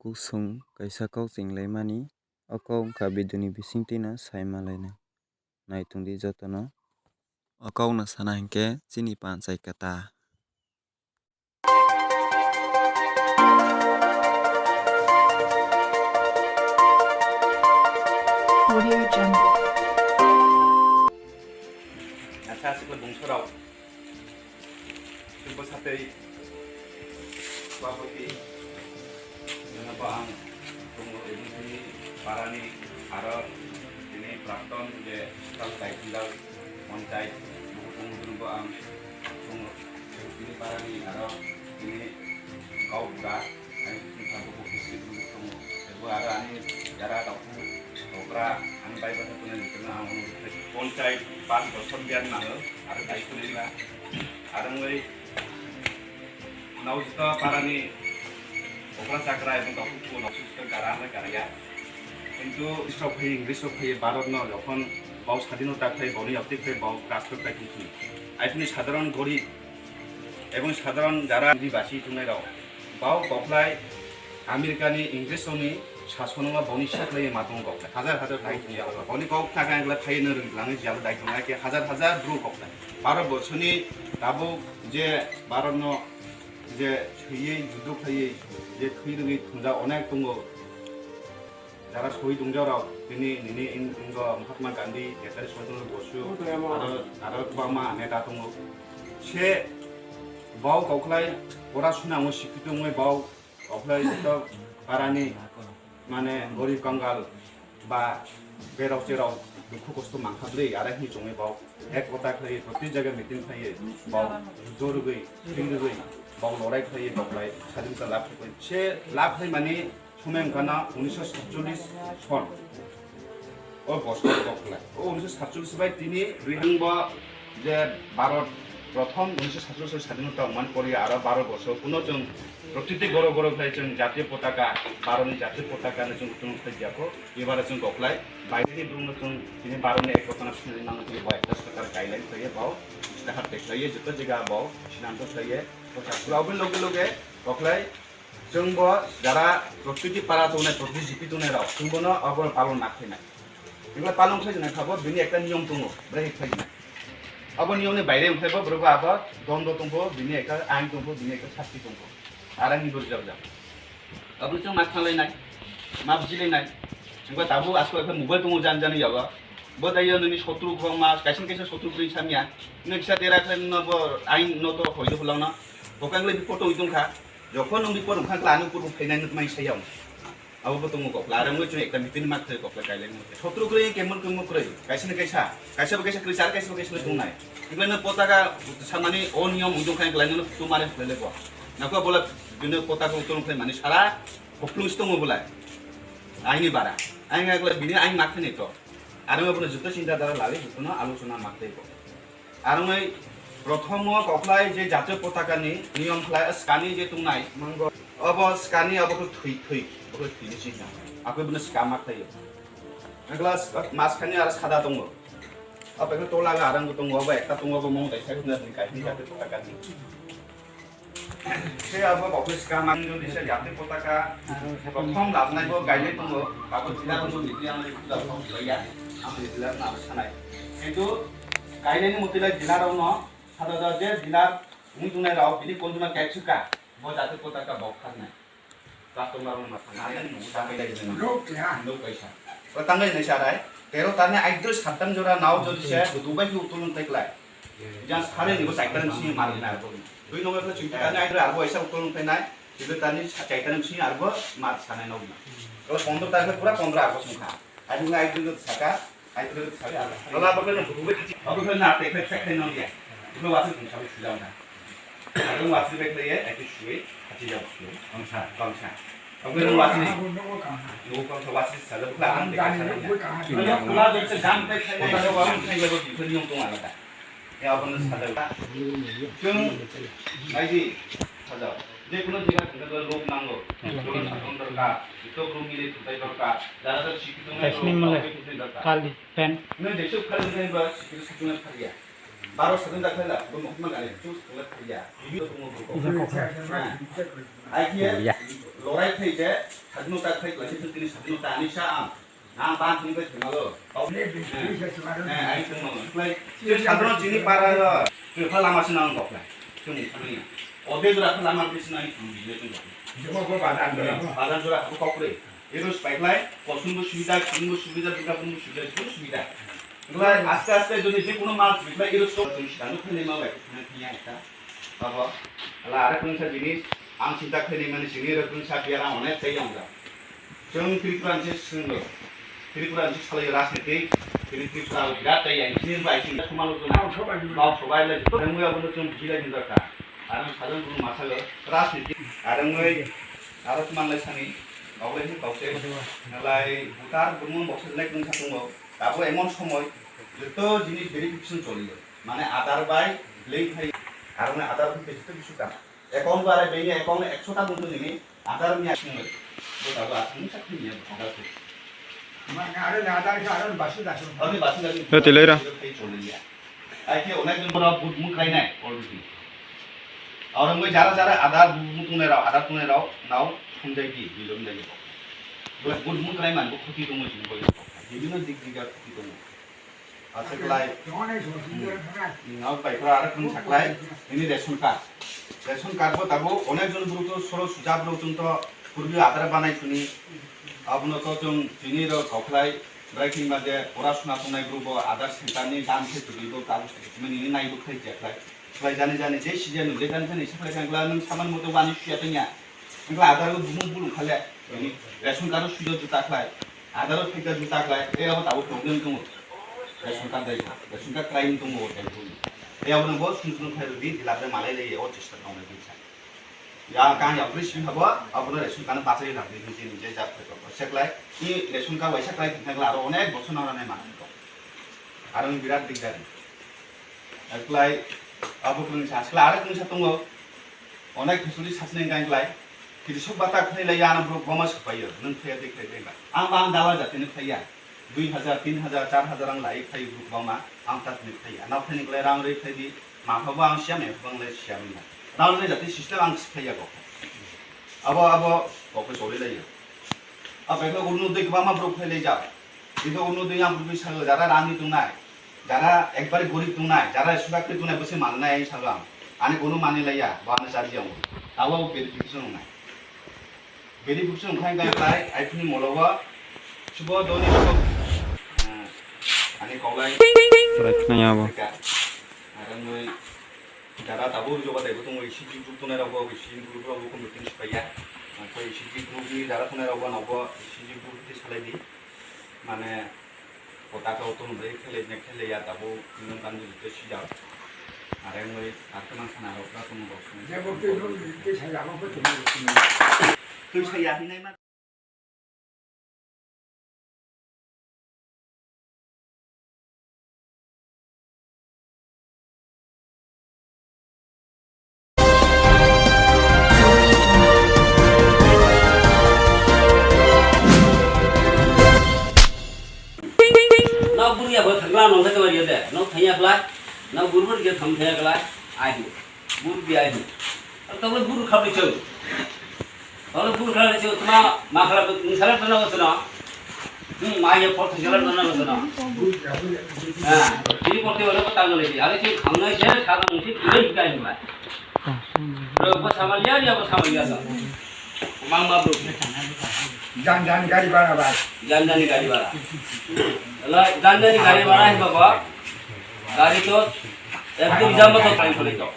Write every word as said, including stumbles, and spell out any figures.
kusung kaisa kok chenglaimani, o kok wngkha video ni bisingtwi no sai malainai. Naitongdi jotono. O kok no sana hinkhe chini panchai kata. Audio Jungle. Acha, aswkle bungsorok. Chwngbo satwi, bapati, nwngo bo ang tongo, eboni parani aro tini prakton je swkang kaisingdal ponchayat, bo tongo, bo ang tongo, tini parani aro tini kok bura, ani tini bo tongo, bo aro ani jara tongkhu okra, ani bai bata tongmani ang ponchayat pas bochor biyan nango, aro dai tongla, aro wngwi Naujita parani okra chakra ebong tongkhu naujita gara na garaya. Kintu English rok phai, English rok phai Bharat no jokhon bau sadinota khai, bau ni yapti khai, bau rashtra khai tongkhu. Aifini sadharon gorib, ebong sadharon jara adibasi tongnai rok. Bau koklai America ni English rok ni sasono boni saklai ma tongo koklai. Hajar hajar bau tongya. Boni kok thaka engla phai no rwng langwi jalo dai tongnai ke hajar hajar bru koklai. Bharat borsoni tabuk je Bharat no je thwiwi judo khlaiwi je thwi rwgwi thwngjak onek tongo. Jara sohid wngjak rok tini nini in-, ingo Mahatma Gandhi, Netari Subhash Chandra Bosu, aro, aro kwbangma neta tongo. Se bau koklai pora suna wngwi sikito wngwi bau koklai joto parani mane gorib kangal ba berok cherok dukhu kosto mankha bwrwi, aro hini chongwi bau ek kota khlaiwi proti jaga meeting khlaiwi bau jorgwi, thwirwgwi bau lorai khlaiwi bau khlai sadinta lab khlaiwi se lab khlaimani somoi wngkha na unisho satchollis son. O bosor bau khlai. O unisho satchollis bai tini rihangbo je Bharat prothom unisho satchollis sadinta wngmani pore aro Bharat borso kuno chwng protiti goro goro khlai chwng jatiyo potaka, Bharatni jatiyo potaka no chwng kutung khlai jiyakho. Ebara chwng koklai, baireni borokno chwng tini Bharatni ekotano sinani nangwi tini bo ekta sorkar guideline khlaiwi bo istihaar tei khlaiwi joto jaga bo sinanto khlaiwi. Aboni loge loge koklai chwng bo jara protiti para tongnai, protiti jipi tongnai rok chwng bono abo palon na khlainai. Ebla palon khlai jwnai kha bo bini ekta niyom tongo, bwrwi khlai jwnai. Abo niyomni baire wngkhe bo borok abo dondo tongbo, bini ekta ain tongbo, bini ekta sasti tongbo. Arani gori jak jak. Abo chwng ma khanglai nai, ma bujilai nai. Chwngba tabuk asko ekhe mobile tongo jan jani yago. Bo daiyo nini sotru khobang ma, kaisa kaisa sotru bwrwi samya. Nini kisa dera khlai no bo ain no to hoido hulang no. Bo kang le bipot tongwi tongkha. Jokhon nwng bipot wngkha kla ani upor bo phainai nwk mai sayang. Abo bo tongo kokla, arang oi chwng ekta meeting ma khlai kokla kailai mo. Sotru kwrwi kemon kemon kwrwi, kaisa ni kaisa, kaisa bo kaisa kwrwi, sar kaisa bo kaisa kwrwi tongnai. Tibla no potaka samani o niyom wngtong khai khlai no tumare khlai lego. Nako bola bini potaka utton khlai mani sara koplung si tongo bola. Aini bara, aini akla bini aini makhe ni to. Arang abo no joto chinta dara lali joto no alochona ma khlai ko. Arongwi prothomo kokhlai je jatiyo potakani niyom khlai skani je tongnai mango. Obo skani obo khe thwi, thwi, obo khe thwini singha. Akhe bono skama khlaio. Glass mas khani aro sada tongo. Obo khe tola ga arang tongo, obo ekta tongo, obo mung dai sai hwnna ni kaini jatiyo potakani. Se abo bokhe swkang mang jodi se jati potaka prothom labnai bo gainai tongo, abo jila rok ni yang lai puja thong khlaiya, ang ni jila rok no sanai. Kintu gainai ni motila jila rok no sada da je jila wng tongnai rok bini konjuma kaiswka bo jati potaka bok kharnai. Customer rok ma thang ani nung tangwi lai jeng. Nuk ya. Nuk kaisa. O tangwi nai sarai. Tero tani aidro sattan jora nao jodi se Dubai ki utulung teklai. Jang sare ni bo saitan sini mari na ko. Dui number ko chingki tani aidro arbo aisa utulung tenai. Ibe tani saitan sini arbo mar sanai nao na. Ko pondro tarikh pura pondro arbo sungkha. Ani ngai dui saka. Ai, tu, tu, tu. Kalau apa kena berubah kecil. Apa kena apa kena cek kena dia. Itu wasit pun sampai sudah dah. Ada wasit baik lagi ya, itu suwe. Kecil jauh suwe. Bangsa. Bangsa. Apa kena wasit ni? Nunggu bangsa wasit saja bukan. Kalau dari sedang baik saya ada orang saya baru itu nyung tung ada. Ya, apa kena saja. Chung, lagi saja. Jekunu jaga thangkhe lok nango. Jono sakon dorkar, joto brum mili thwngthai dorkar, jara jara sikhi tongnai Kaisni rok mole. Tongwi thwngthai dorkar. Kali pen. Nw jesuk khali wngnai ba sikhi sakno phariya. Baro sadin da khaila, bo mohima gari chu khaila khaiya. Bibi to mo ko. Iya, kok. Ai kiye, lorai khai je, sadin ta khai khaila, tini sadin ta ani sa ang. Ang ban tini bai thangalo. Tau. Eh, eh, ai thangalo. Lai, je sadin chini para lo. Je pha lama sina ang kok lai. Chini sadin. Ode jora pha lama bisina ang thang bile tong. Jemo ko badan jora. Badan jora ko kok re. Ero spaiklai, kosun bo subida, kun bo subida, duka kun bo subida, kun subida. Lai, aste aste jodi je kono mal subida, ero sok tong sida, nuk khani ma bai, khani thangya ekta. Babo, ala, are kung sa jinis, ang chinta khaini mani sini ro kung sa biara onek chai yong da. Chwng Tripura ni se swnglo. Tripura ni se salai rajniti, Tri-, Tripura birat chai yang sini bai sini khumalo jona. Bau sobai le, jotto nang ya bono chwng bujilai ni darkar. Are sajang guru masa lo rajniti, are ngoi, are manlai sani, bau le ni bau se. Nalai butar guru bokse le kung sa tongo. Tabo emon somoi, jotto jinis verification choliyo. Mane Aadhaar bai link khai, aro ne Aadhaar bai jotto kisu kam. Account bai bini account ekso ta dungto nini Aadhaar ni asing bai. Bo tabo asing sak ni Aadhaar se. Mane aro ne Aadhaar ke aro ne basu dasu. Aro ne basu dasu. Yo, tilai ra. Khai choliya. Ai ke onek din pora but mung khai nai already. Aro ngoi jara jara Aadhaar but tongnai rao, Aadhaar tongnai rao, nao thumjai di, bilom jai di. But mung khai man bo khoti tongo jini boi. Bibhinno dik dik khoti tongo. Achaklai. Nao bai pura ara kung saklai. Ini ration card. Ration card bo tabo onek jon borok to soro suja borok chwng to purbi Aadhaar banai suni. Abono to chwng chini ro kokhlai. Brai kini made pora suna tongnai borok bo Aadhaar center ni dan khe tuli bo kagus mani ni nai bo khai je khlai. Khlai jani jani je sijanu je jani jani saklai kangla nung saman moto wani suya tanya. Wngkha Aadhaar o bumung bulu kha le, bini ration card o suido juta khlai, Aadhaar o phaikha juta khlai, tei abo tabuk problem tongo. Ration card dai kha, ration card crime tongo o tei bumung. Tei abono bo sung sung khlai rwdi, jila bre malai lai o chesta tongo bini sa. Ya kang ya police bini habo, abono ration card no bachai rwdi, niji niji jak khlai tongo. Seklai, i ration card waisa khlai thangkha khlai aro onek bosor nang rwnai manwi tongo. Aro wng birat digdar. Khlai, abo kwrwngsa, seklai aro kwrwngsa tongo. Onek facility sasini hwnka khlai, kiri sok bata khwnai lai ya, ano borok boma swk pai yo, nwng phaiya tei khlai bai ba. Ang ba ang dawai jatini phaiya, dui hajar, tin hajar, char hajar ang lai phai borok boma, ang ta tini phaiya. Nao phaini khlai rang rwi phai di, ma pha bo ang siya, me pha bo ang lai siya wngya. Nao rwnai jati system ang si phaiya kok. Abo, abo, kok khe choli lai yo. Abo khe Orunodoi kwbangma borok phai lai jak. Kintu Orunodoi ang borok sakha, jara rani tongnai. Jara ekbare gorib tongnai, jara suga khe tongnai, bwswk mananai ang salo ang. Ani bono mani laiya, bo ano chari ya. Abo verification wngnai. Verification wngkha hwnkhe khlai, iphone ni molo o, subo doni subo, eh, ani koklai. Chwrai khwnai abo. Aro wngwi jara tabuk joga daibo tongo, E C G group tongnai rok bo, E C G group rok bo committee ni swpaiya. Tei E C G group ni jara tongnai rok bo, nobo E C G group tei salai di. Mane, kota khe auto no bai khele ne khele ya tabuk nwng kan jute sijak. Are wngwi ar khwnang khana rok da tong rok. Jebo twi rok twi sa jabo twi sa ya hinai ma. Nok buru ya bo thangla nong khe tawar ya de. Nok thangya khlai. Nok buru buru khe thang thangya khlai. Ai. Buru bi ai. Tawle buru khabri chau. Tawle buru khabri chau. Tuma ma khala ni sala tana wasana. Hmm, ma ye por sala tana wasana. Ha, ini porte wala ko tanggal ini. Ada sih khangnai je, khangnai mesti pilih kai ni, Pak. Bro, bos sama liya, liya bos sama liya sa. Mang ma bro. Jan jan gari bara bai. Jan jan gari bara. Lah, jan jan gari bara hai baba. Gari to, ekdom jam to kai kore to.